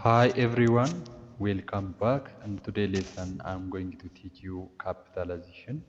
Hi everyone, welcome back. And today lesson I'm going to teach you capitalization,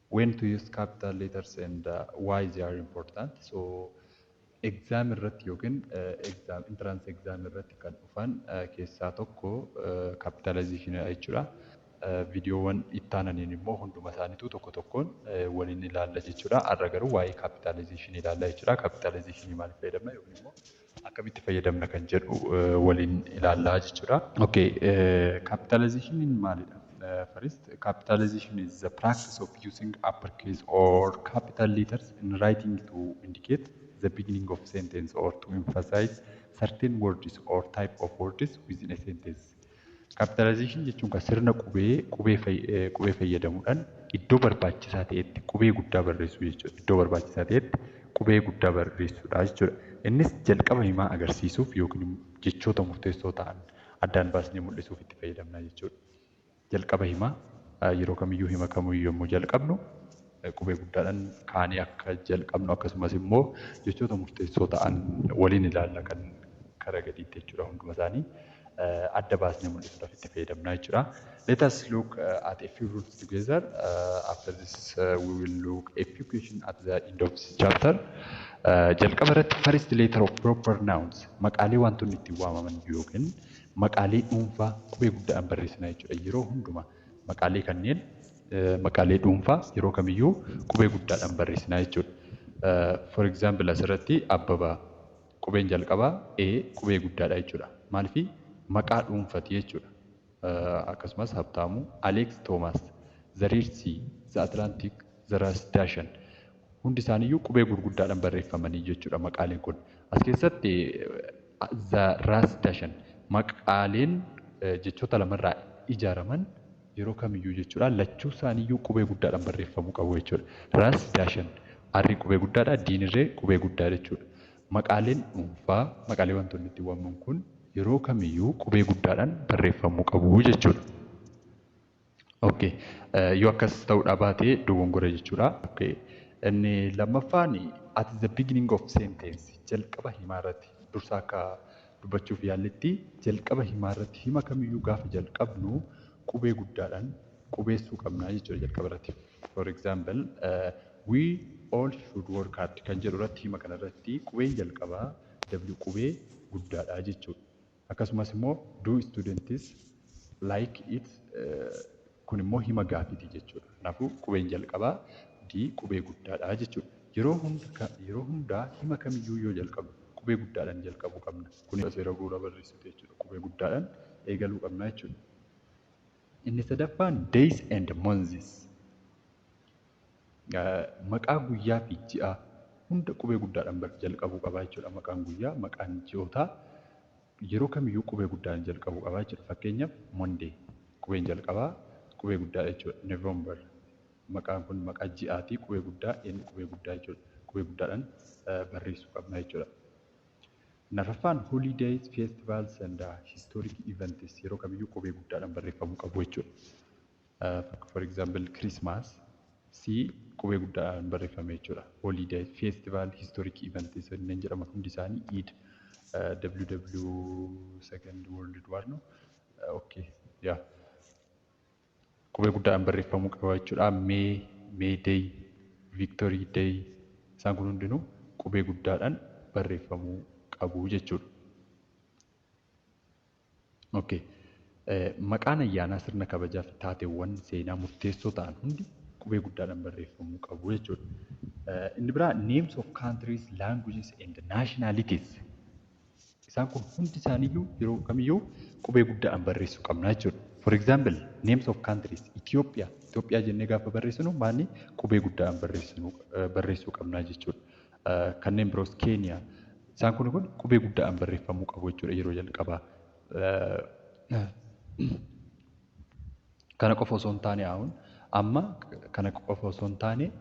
when to use capital letters and why they are important. So exam irratti yookiin exam entrance exam irratti kan dhufan keessaa tokko capitalization jechuudha. Viidiyoowwan itti aananiin immoo hunduma isaaniitu tokko tokkoon waliin ilaalla jechuudha. Har'a garuu waa'ee capitalization ilaalla jechuudha. Capitalization maaliif fayyadamna yookiin immoo akkamitti fayyadamna kan jedhu waliin ilaallaa jechuudha. Okay, capitalization maalidha? First, capitalization is the practice of using uppercase or capital letters in writing to indicate the beginning of sentence or to emphasize certain words or type of words within a sentence. Capitalization jechuun kan sirna qubee fayyadamuudhaan iddoo barbaachisaa ta'etti qubee guddaa barreessuu jechuudha. Iddoo barbaachisaa ta'etti qubee guddaa barreessuudha jechuudha. Innis jalqaba himaa agarsiisuuf yookiin jechoota murteessoo ta'an addaan baasnee mul'isuuf itti fayyadamna jechuudha. Jalqaba himaa yeroo kamiyyuu, hima kamiyyuu yommuu jalqabnu qubee guddaadhaan kaanee akka jalqabnu, akkasumas immoo jechoota murteessoo ta'an waliin ilaalla kan karaa gadiitti jechuudha, hunduma isaanii adda baasnee mul'isuudhaaf itti fayyadamna jechuudha. Let us look at a few rules together. After this we will look a few questions at the end of this chapter. Jalqaba irratti, first letter of proper nouns, maqaalee wantoonni ittiin waamaman yookiin maqaalee dhuunfaa qubee guddaadhaan barreessina jechuudha. Yeroo hundumaa maqaalee kanneen, maqaalee dhuunfaa yeroo kamiyyuu qubee guddaadhaan barreessina jechuudha. For example, asirratti Abbabaa, qubeen jalqabaa A qubee guddaadha jechuudha. Maaliif? Maqaa dhuunfati jechuudha. Akkasumas Habtaamuu, Alex Thomas, The Red Sea, The Atlantic, The Ras Dashan. Hundi isaaniiyyuu qubee gurguddaadhaan barreeffamanii jechuudha maqaaleen kun. As keessatti The Ras Dashan, maqaaleen jechoota lamarraa ijaaraman yeroo kamiyyuu jechuudha lachuu isaaniiyyuu qubee guddaadhaan barreeffamuu qabu jechuudha. Ras Dashan, R qubee guddaadha, D'n irree qubee guddaa jechuudha. Maqaaleen dhuunfaa, maqaalee wantoonni itti waamaman kun yeroo kamiyyuu qubee guddaadhaan barreeffamuu qabu jechuudha. Okay. Yoo akkas ta'uudhaa baate dogongora jechuudha. Okay. Inni lammaffaan at the beginning of sentence, jalqaba himaa irratti, dursa akka dubbachuuf yaalletti jalqaba himaa irratti hima kamiyyuu gaafa jalqabnu qubee guddaadhaan qubeessuu qabna jechuudha jalqaba irratti. For example, "We all should work hard" kan jedhu irratti, hima kana irratti qubeen jalqabaa W qubee guddaadha jechuudha. Akkasumas immoo "Do students like it?" Kun immoo hima gaafiiti jechuudha. Kanaafuu qubeen jalqabaa D qubee guddaadha jechuudha. Yeroo hundaa hima kamiyyuu yoo jalqabnu qubee guddaadhaan jalqabuu qabna. Kun seera bu'uura barreessuuti jechuudha. Qubee guddaadhaan eegaluu qabna jechuudha. Inni sadaffaan days and months. Maqaa guyyaa fi ji'a hunda qubee guddaadhaan jalqabuu qaba jechuudha. Maqaan guyyaa, maqaan ji'ootaa yeroo kamiyyuu qubee guddaadhaan jalqabuu qaba jechuudha. Fakkeenyaaf, Monday, qubeen jalqabaa qubee guddaa jechuudha. November, maqaan kun maqaa ji'aatii, qubee guddaa, N qubee guddaa jechuudha. Qubee guddaadhaan barreessuu qabna jechuudha. Inni arfaffaan holidays, festivals and historic events yeroo kamiyyuu qubee guddaadhaan barreeffamuu qabu jechuudha. For example, Christmas, C qubee guddaadhaan barreeffame jechuudha. Holiday, festival, historic events kanneen jedhaman hundi isaanii, Eid, WW, Second World War, no? Okay, yeah. Qubee guddaadhaan barreeffamuu qaba jechuudha. May, May Day, Victory Day, isaan kun hundinuu qubee guddaadhaan barreeffamuu qabu jechuudha. Okay. Maqaan ayyaanaa, sirna kabajaa fi taateewwan seenaa murteessoo ta'an hundi qubee guddaadhaan barreeffamuu qabu jechuudha. Inni biraa names of countries, languages and nationalities. Isaan kun hundi isaaniiyyuu yeroo kamiyyuu qubee guddaadhaan barreessuu qabna jechuudha. For example, names of countries, Ethiopia, Itoophiyaa jennee gaafa barreessinu maanni qubee guddaadhaan barreessuu qabna jechuudha. Kanneen biroos, Keeniyaa, isaan kun qubee guddaadhaan barreeffamuu qabu jechuudha yeroo jalqabaa. Kana qofa osoo hin taane, amma kana qofa osoo hin taane,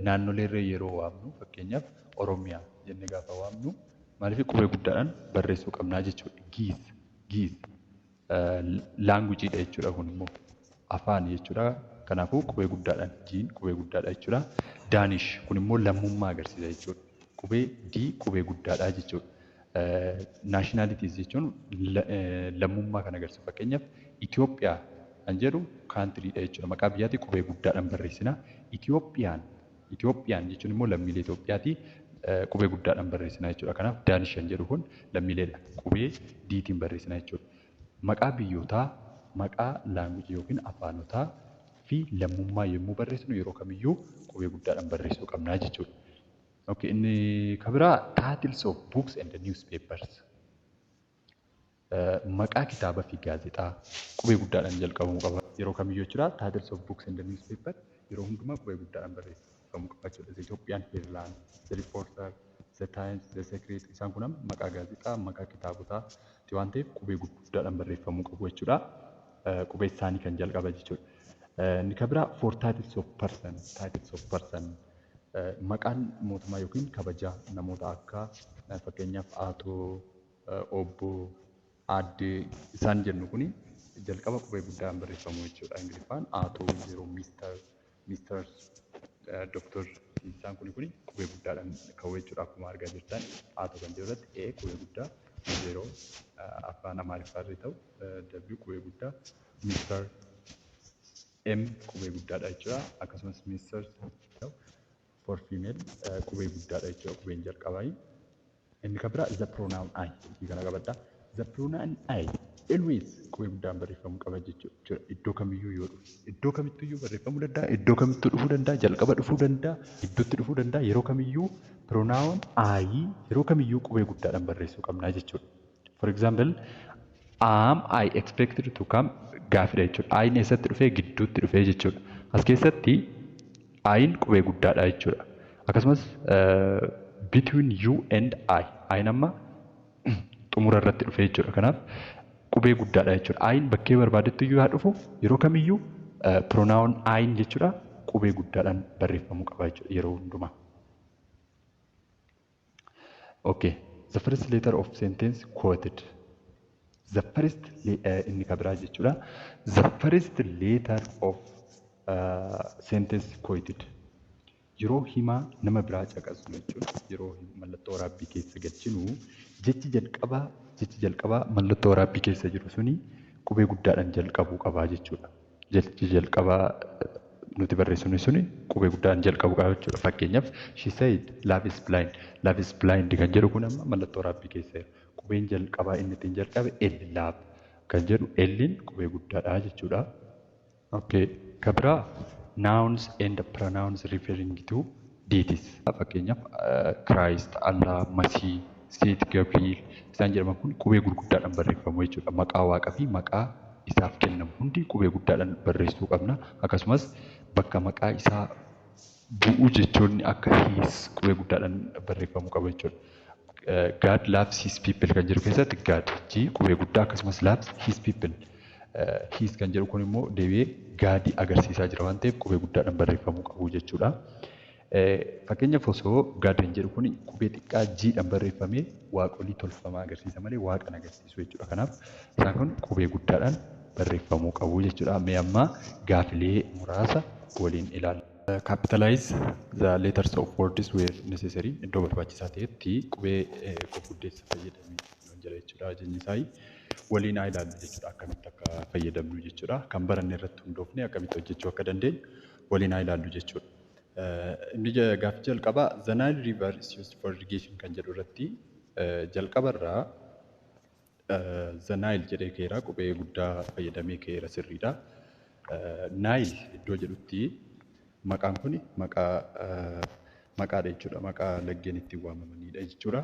naannolee yeroo waamnu, fakkeenyaaf Oromiyaa jennee gaafa waamnu maaliif qubee guddaadhaan barreessuu qabnaa jechuudha. Giiz, Giiz languageiidha jechuudha, kun immoo afaan jechuudha. Kanaafuu qubee guddaadhaan, G'n qubee guddaadha jechuudha. Danish, kun immoo lammummaa agarsiisa jechuudha. Qubee D qubee guddaadha jechuudha. Nationalities jechuun lammummaa kan agarsiisu. Fakkeenyaaf, Itoophiyaa kan jedhu countrydha jechuudha. Maqaa biyyaati, qubee guddaadhaan barreessina. Ethiopian, Ethiopian jechuun immoo lammiilee Itoophiyaati, qubee guddaadhaan barreessina jechuudha. Kanaaf Danish kan jedhu kun lammiileedha. Qubee D'tiin barreessina jechuudha. Maqaa biyyootaa, maqaa languageii yookiin afaanotaa fi lammummaa yommuu barreessinu yeroo kamiyyuu qubee guddaadhaan barreessuu qabna jechuudha. Okay, inni kan biraa titles of books and newspapers. Maqaa kitaabaa fi gaazexaa qubee guddaadhaan jalqabamuu qaba. Yeroo kamiyyuu jechuudha. Titles of books and newspaper yeroo hundumaa qubee guddaadhaan barreeffamuu qaba jechuudha. The Ethiopian Herald, The Reporter, The Times, The Secret, isaan kun maqaa gaazexaa, maqaa kitaabotaa waan ta'eef qubee guddaadhaan barreeffamuu qabu jechuudha. Qubee isaanii kan jalqaba jechuudha. Inni kan biraa for titles of person, titles of person, maqaan mootummaa yookiin kabajaa namoota akka fakkeenyaaf Atoo, Obbo, Aaddee isaan jennu kuni jalqaba qubee guddaan barreeffamu jechuudha. Ingiliffaan Atoo yeroo Mister, Mister, Doctor isaan kuni qubee guddaadhaan ka'u jechuudha. Akkuma argaa jirtan Atoo kan jedhu irratti A qubee guddaa, yeroo afaan Amaariffaa irra ta'u W qubee guddaa, Mister M qubee guddaadha jechuudha. Akkasumas Mister for female qubee guddaadha jechuudha qubeen jalqabaa. Inni kan biraa the pronoun I, kana qabadha. The pronoun I always qubee guddaan barreeffamuu qaba jechuudha. Iddoo kamiyyuu yoo dhufe, iddoo kamittiyyuu barreeffamuu danda'a, iddoo kamittuu dhufuu danda'a, jalqaba dhufuu danda'a, iddootti dhufuu danda'a. Yeroo kamiyyuu pronoun I yeroo kamiyyuu qubee guddaadhaan barreessuu qabna jechuudha. For example, "Am I expected to come?" gaafidha jechuudha. I'n eessatti dhufee? Gidduutti dhufee jechuudha. As keessatti I'n qubee guddaadha jechuudha. Akkasumas between you and I, I'n amma xumura irratti dhufee jechuudha. Kanaaf qubee guddaadha jechuudha. I'n bakkee barbaadetti iyyuu haa dhufu, yeroo kamiyyuu pronoun I'n jechuudha qubee guddaadhaan barreeffamuu qaba jechuudha yeroo hundumaa. Okay, the first letter of sentence quoted. The first inni kan biraa jechuudha. The first letter of sentence quoted. Yeroo himaa nama biraa caqasnu jechuudha. Yeroo mallattoo waraabbii keessa galchinu jechi jalqabaa mallattoo waraabbii keessa jiru suni qubee guddaadhaan jalqabuu qabaa jechuudha. Jechi jalqabaa nuti barreessinu suni qubee guddaan jalqabu qaba jechuudha. Fakkeenyaaf, "She said love is blind." "Love is blind" kan jedhu kun amma mallattoo waraabbii keessa jira. Qubeen jalqabaa inni ittiin jalqabe L, love kan jedhu L'n qubee guddaadha jechuudha. Okay. Kan biraa nouns and pronouns referring to deities. Fakkeenyaaf Christ, Allah, Masih, Saint Gabriel isaan jedhaman kun qubee gurguddaadhaan barreeffamu jechuudha. Maqaa waaqaa fi maqaa isaaf kennamu hundi qubee guddaadhaan barreessuu qabna. Akkasumas bakka maqaa isaa bu'uu jechoonni akka his qubee guddaadhaan barreeffamuu qaba jechuudha. "God loves his people" kan jedhu keessatti God G qubee guddaa, akkasumas loves his people. His kan jedhu kun immoo deebi'ee Godii agarsiisaa jira waan ta'eef qubee guddaadhaan barreeffamuu qabu jechuudha. Fakkeenyaaf, osoo God kan jedhu kun qubee xiqqaa G'dhaan barreeffamee waaqolii tolfamaa agarsiisa malee waaqan agarsiisu jechuudha. Kanaaf isaan kun qubee guddaadhaan barreeffamuu qabu jechuudha. Mee amma gaafilee muraasa waliin ilaalla. Capitalize the letters of words where necessary. Iddoo barbaachisaa ta'etti qubee gurguddeessa fayyadamee jira jechuudha. Ajajni isaa waliin haa ilaallu jechuudha. Akkamitti akka fayyadamnu jechuudha. Kan baranne irratti hundoofne akkamitti hojjechuu akka dandeenyu waliin haa ilaallu jechuudha. Inni gaaffii jalqabaa "The Nile River is used for irrigation" kan jedhu irratti jalqabarraa "The Nile" jedhee ka'eera, qubee guddaa fayyadamee ka'eera, sirriidha. Nile iddoo jedhutti maqaan kun maqaa maqaadha jechuudha. Maqaa laggeen ittiin waamamanidha jechuudha.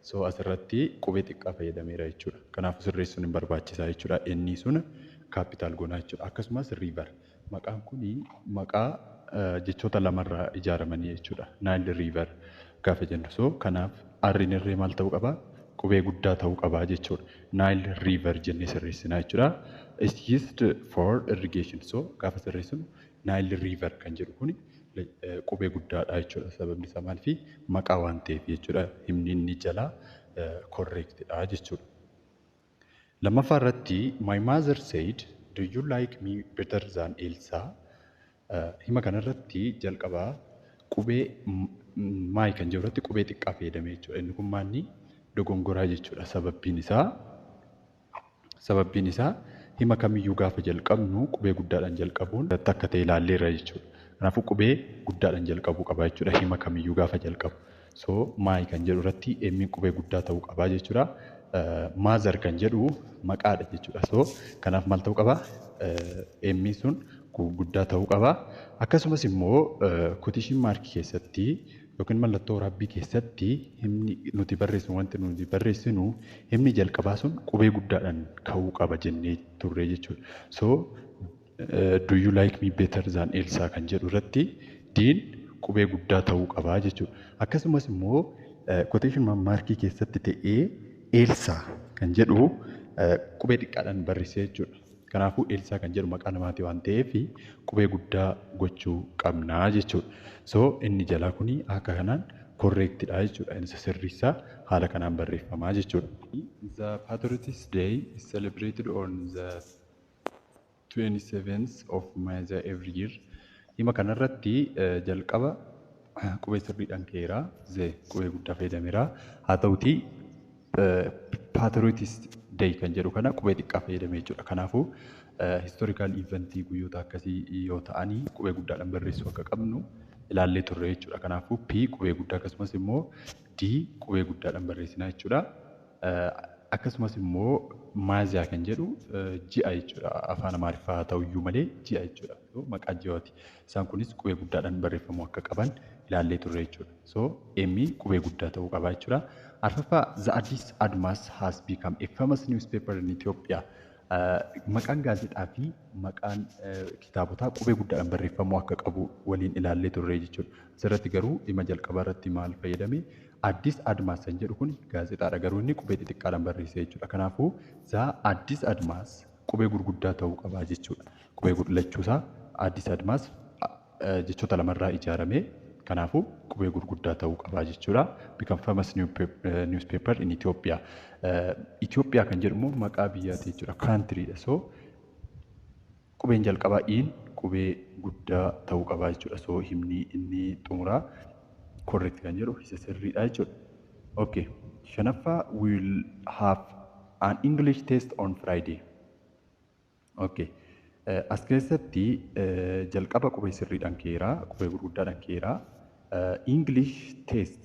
So asirratti qubee xiqqaa fayyadameera jechuudha. Kanaafuu sirreessuun hin barbaachisaa jechuudha. Inni sun capital goonaa jechuudha. Akkasumas river maqaan kun maqaa jechoota lamarraa ijaaramanii jechuudha. Nile River gaafa jennu. So kanaaf R'n irree maal ta'uu qabaa? Qubee guddaa ta'uu qabaa jechuudha. Nile River jennee sirreessinaa jechuudha. Is used for irrigation. So gaafa sirreessinu Nile River kan jedhu kuni qubee guddaadha jechuudha. Sababni isaa maaliifi? Maqaa waan ta'eef jechuudha. Himni inni jalaa correctidha jechuudha. Lammaffaa irratti "My mother said, do you like me better than Elsa?" Hima kanarratti jalqabaa qubee my kan jedhu irratti qubee xiqqaa fayyadame jechuudha. Inni kun maanni dogoggora jechuudha. Qubee guddaa fayyadamuu qaba. dogongoraa jechuudha. Sababbiin isaa hima kamiyyuu gaafa jalqabnu qubee guddaadhaan jalqabuun akka ta'e ilaalleerra jechuudha. Kanaafuu qubee guddaadhaan jalqabuu qaba jechuudha hima kamiyyuu gaafa jalqabu. So my kan jedhu irratti M'n qubee guddaa ta'uu qaba jechuudha. Mother kan jedhu maqaadha jechuudha. So kanaaf maal ta'uu qaba? M'n sun guddaa ta'uu qaba. Akkasumas immoo quotation markii keessatti yookiin mallattoo waraabbii keessatti himni nuti barreessinu, wanti nuti barreessinu, himni jalqabaa sun qubee guddaadhaan ka'uu qaba jennee turre jechuudha. So "Do you like me better than Elsa?" kan jedhu irratti D'n qubee guddaa ta'uu qaba jechuudha. Akkasumas immoo quotation markii keessatti ta'ee Elsa kan jedhu qubee xiqqaadhaan barreessee jechuudha. Kanaafuu Elsaa kan jedhu maqaa namaati waan ta'eef qubee guddaa gochuu qabnaa jechuudha. So inni jalaa kuni akka kanaan correctidha jechuudha. Inni sirriisaa haala kanaan barreeffamaa jechuudha. The Patriots Day is celebrated on the 27th of May every year. Hima kanarratti jalqaba qubee sirriidhaan ka'eera. The qubee guddaa fayyadameera. Haa ta'utii Patriots Day kan jedhu kana qubee xiqqaa fayyadame jechuudha. Kanaafuu historical eventii guyyoota akkasii yoo ta'anii qubee guddaadhaan barreessuu akka qabnu ilaallee turre jechuudha. Kanaafuu P qubee guddaa, akkasumas immoo D qubee guddaadhaan barreessina jechuudha. Akkasumas immoo Miyaziyaa kan jedhu ji'a jechuudha. Afaan Amaariffaa haa ta'u iyyuu malee ji'a jechuudha. Maqaa ji'aati. Isaan kunis qubee guddaadhaan barreeffamuu akka qaban ilaallee turre jechuudha. So M qubee guddaa ta'uu qaba jechuudha. Arfaffaa, The Addis Admas has become a famous newspaper in Ethiopia. Maqaan gaazexaa fi maqaan kitaabotaa qubee guddaadhaan barreeffamuu akka qabu waliin ilaallee turre jechuudha. Asirratti garuu dhimma jalqabaa irratti maal fayyadame? Addis Admaas kan jedhu kun gaazexaadha, garuu inni qubee xixiqqaadhaan barreesse jechuudha. Kanaafuu The Addis Admaas qubee gurguddaa ta'uu qaba jechuudha. Qubee lachuusaa Addis Admaas jechoota lamarraa ijaarame, kanaafuu qubee gurguddaa ta'uu qaba jechuudha. Become famous newspaper in Ethiopia. Itoophiyaa kan jedhu immoo maqaa biyyaati jechuudha. Countrydha. So qubeen jalqabaa I'n qubee guddaa ta'uu qaba jechuudha. So himni inni xumuraa correct kan jedhu isa sirriidha jechuudha. Okay. Shanaffaa, we will have an English test on Friday. Okay. As keessatti jalqaba qubee sirriidhaan ka'eera, qubee gurguddaadhaan ka'eera. English test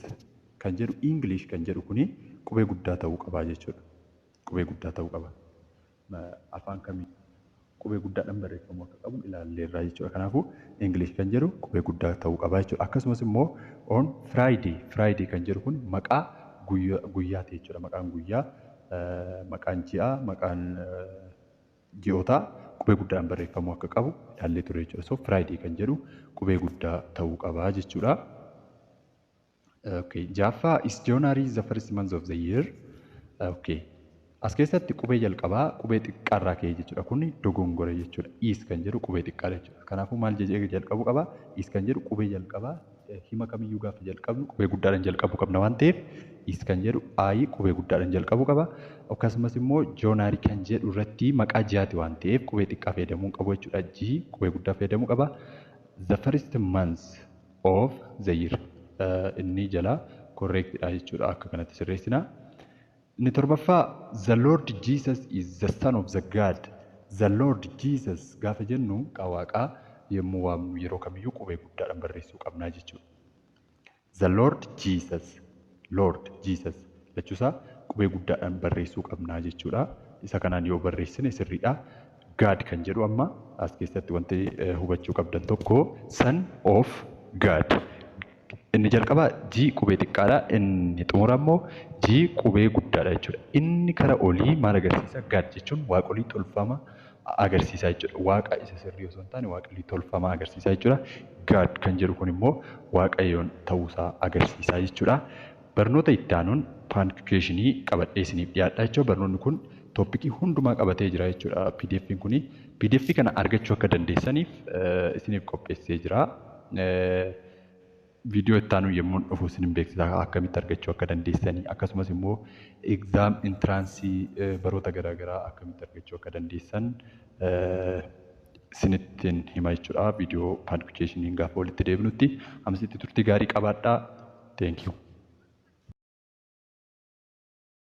kan jedhu, English kan jedhu kuni qubee guddaa ta'uu qaba jechuudha. Qubee guddaa ta'uu qaba. Afaan kamii qubee guddaadhaan barreeffamuu akka qabu ilaalleerra jechuudha. Kanaafuu English kan jedhu qubee guddaa ta'uu qaba jechuudha. Akkasumas immoo on Friday, Friday kan jedhu kun maqaa guyyaati jechuudha. Maqaan guyyaa, maqaan ji'aa, maqaan ji'ootaa qubee guddaadhaan barreeffamuu akka qabu ilaallee ture jechuudha. So Friday kan jedhu qubee guddaa ta'uu qaba jechuudha. Okay. Ja'affaa, is January the first month of the year? Okay. As keessatti qubee jalqabaa qubee xiqqaarraa ka'e jechuudha. Kun dogongora jechuudha. Is kan jedhu qubee xiqqaadha jechuudha. Kanaafuu maal jedhee jalqabuu qaba? Is kan jedhu qubee jalqabaa, hima kamiyyuu gaafa jalqabnu qubee guddaadhaan jalqabuu qabna waan ta'eef is kan jedhu I qubee guddaadhaan jalqabuu qaba. Akkasumas immoo January kan jedhu irratti maqaa ji'aati waan ta'eef qubee xiqqaa fayyadamuu qabu jechuudha. J qubee guddaa fayyadamuu qaba. The first month of the year. Inni jalaa correctidha jechuudha. Akka kanatti sirreessina. Inni torbaffaa, The Lord Jesus is the son of the God. The Lord Jesus gaafa jennu waaqaa yommuu waamnu yeroo kamiyyuu qubee guddaadhaan barreessuu qabnaa jechuudha. The Lord Jesus, Lord Jesus jechuusaa qubee guddaadhaan barreessuu qabnaa jechuudha. Isa kanaan yoo barreessine sirriidha. God kan jedhu amma as keessatti wanti hubachuu qabdan tokko son of God. Inni jalqabaa G qubee xiqqaadha. Inni xumura immoo G qubee guddaadha jechuudha. Inni kara olii maal agarsiisa? God jechuun waaqolii tolfama agarsiisa jechuudha. Waaqa isa sirrii osoo hin taane waaqolii tolfamaa agarsiisa jechuudha. God kan jedhu kun immoo waaqayyoon ta'uusaa agarsiisa jechuudha. Barnoota itti aanuun punctuationii qabadhee isiniif dhiyaadha jechuudha. Barnoonni kun topicii hundumaa qabatee jira jechuudha. PDF'n kuni PDF kana argachuu akka dandeessaniif isiniif qopheessee jira. Viidiyoo itti aanu yommuu dhufu isin beeksisa akkamitti argachuu akka dandeessanii, akkasumas immoo exam entrancii baroota garaagaraa akkamitti argachuu akka dandeessan isinittiin hima jechuudha. Viidiyoo punctuationiin gaafa walitti deebinutti ammasitti turtii gaarii qabaadhaa. Thank you.